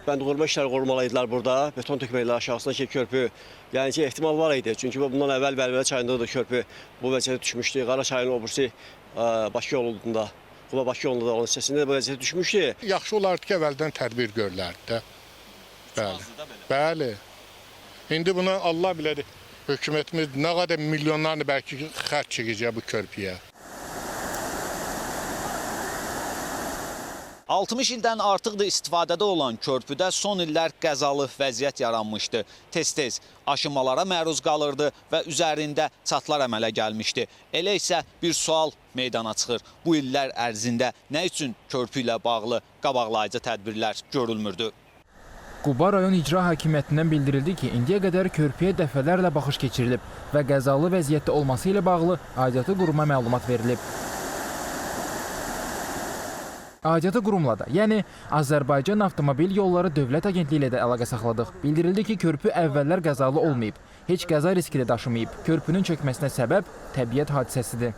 Bəndqoruma işləri qormalıydılar burada, beton tökməklər aşağısına ki, körpü, yəni ki, ehtimal var idi. Çünki bundan əvvəl Bəlbələ çayında da körpü bu vəziyyətə düşmüşdü. Qara çayın o birisi Bakı yolunda, Quba Bakı yolunda da onun hissəsində də bu vəziyyətə düşmüşdü. Yaxşı olardı ki, əvvəldən tədbir görülərdi də. Bəli. Bəli. İndi buna Allah bilir, hökumətimiz nə qədər milyonlarla bəlkə xərc çəkəcək bu körpüyə. 60 ildən artıqdır istifadədə olan körpüdə son illər qəzalı vəziyyət yaranmışdı. Tez-tez aşınmalara məruz qalırdı və üzərində çatlar əmələ gəlmişdi. Elə isə bir sual meydana çıxır. Bu illər ərzində nə üçün körpü ilə bağlı qabaqlayıcı tədbirlər görülmürdü? Quba rayon İcra Hakimiyyətindən bildirildi ki, indiyə qədər körpüyə dəfələrlə baxış keçirilib və qəzalı vəziyyətdə olması ilə bağlı aidiyyatı quruma məlumat verilib. Aidiyyatı qurumla da, yəni Azərbaycan Avtomobil Yolları Dövlət Agentliyi ilə də əlaqə saxladıq. Bildirildi ki, körpü əvvəllər qəzalı olmayıb, heç qəza riski də daşımayıb. Körpünün çökməsinə səbəb təbiət hadisəsidir.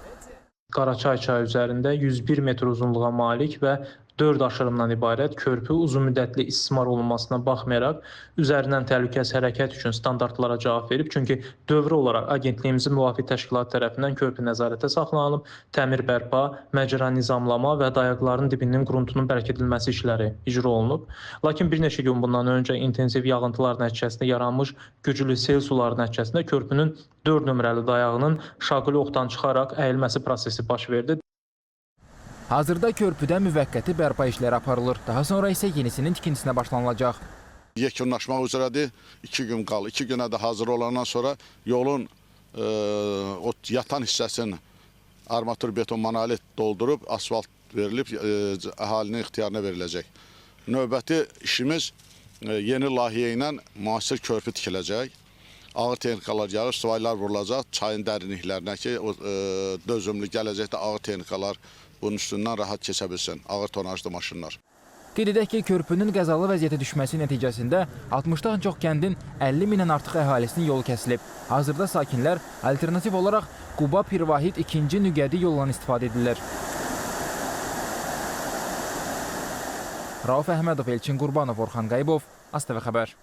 Qaraçay çayı üzərində 101 metr uzunluğa malik və 4 aşırımdan ibarət körpü uzunmüddətli istismar olunmasına baxmayaraq üzərindən təhlükəsiz hərəkət üçün standartlara cavab verib. Çünki dövrü olaraq agentliyimizin müvafiq təşkilatı tərəfindən körpü nəzarətə saxlanılıb, təmir bərpa, məcra nizamlama və dayaqların dibinin quruntunun bərkidilməsi işləri icra olunub. Lakin bir neçə gün bundan öncə intensiv yağıntılar nəticəsində yaranmış güclü sel suları nəticəsində körpünün 4 nömrəli dayağının şaquli oxdan çıxaraq əyilməsi prosesi baş verdi. Hazırda körpüdə müvəqqəti bərpa işləri aparılır. Daha sonra isə yenisinin tikintisinə başlanılacaq. Yekunlaşmaq üzrədir. 2 gün qalır. 2 günə də hazır olandan sonra yolun o yatan hissəsini armatur beton monolit doldurub asfalt verilib əhalinin ixtiyarına veriləcək. Növbəti işimiz yeni layihə ilə müasir körpü tikiləcək. Ağır texnikalar gəlir, suvaylar vurulacaq çayın dərinliklərinə ki, o dözümlü gələcəkdə ağır texnikalar bunun üstündən rahat keçə bilsin, ağır tonajlı maşınlar. Qeyd edək ki, körpünün qəzalı vəziyyətə düşməsi nəticəsində 60-dan çox kəndin 50 mindən artıq əhalisinin yolu kəsilib. Hazırda sakinlər alternativ olaraq Quba Pirvahid 2-ci nüqədi yolundan istifadə edirlər. Rauf Əhmədov, Elçin Qurbanov, Orxan Qayıbov, ASTV xəbər.